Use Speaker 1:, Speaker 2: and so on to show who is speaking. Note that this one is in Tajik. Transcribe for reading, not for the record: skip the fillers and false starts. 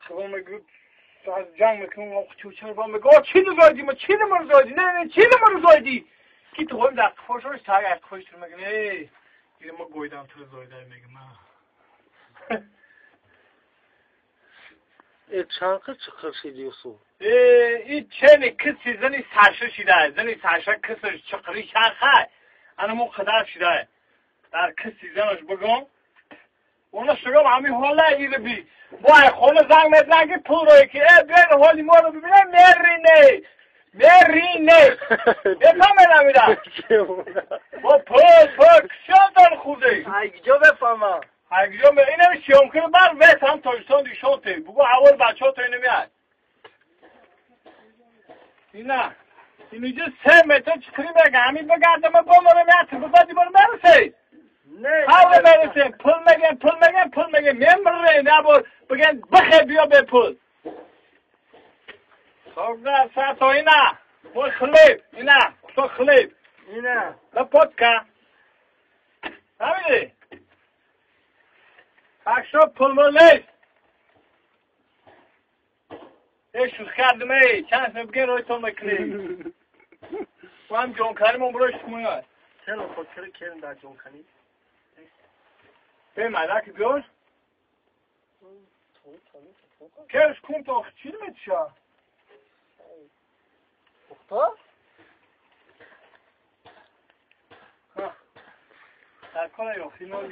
Speaker 1: خدا میگه از جنگ میکنم چوچر با میگه آ چی زایدی ما چی ما زایدی نه نه چی ما زایدی کی تو هم در خوشش تا خوش تو میگه نه دیگه ما گویدم تو زایدم میگه ما
Speaker 2: چند چقدر شدی سو
Speaker 1: این چنی کسی زنی سرشه شده زنی سرشه کسی چقری چرخه انا مو قدر شده در کسی زنش بگم اونا شگم همین حاله ایره بی وای خونه زنگ میزنن که پول روی که ای بیاین حالی ما رو ببینه مرینه مرینه بفهمه نمیدم با پول پول کسیان دار خوزه
Speaker 2: ایگجا بفهمم
Speaker 1: ایگجا به اینم شیام کنه بر ویت هم تاجستان دیشان تی بگو اول بچه ها تا اینو میاد اینه اینجا 3 متر چطوری بگه همین بگردم با ما رو میاد بزدی بار مرسه
Speaker 2: نه
Speaker 1: حالا برسه پول میگن پول میگن پول میگن میمره نه بار بگن بخه بیا به پول خب ساعت اینا مой хлеб اینا кусок хлеб
Speaker 2: اینا
Speaker 1: лопатка فهمیدی так что پول مول نیست ای شوخ کردم ای چند سه بگن روی تو میکنی با هم جون کنیم اون بروش میاد
Speaker 2: چرا خود چرا کردن در جون کنی
Speaker 1: به مدرک بیار کرش کن تا چی میتشه
Speaker 2: پختا
Speaker 1: ها در کار یاخی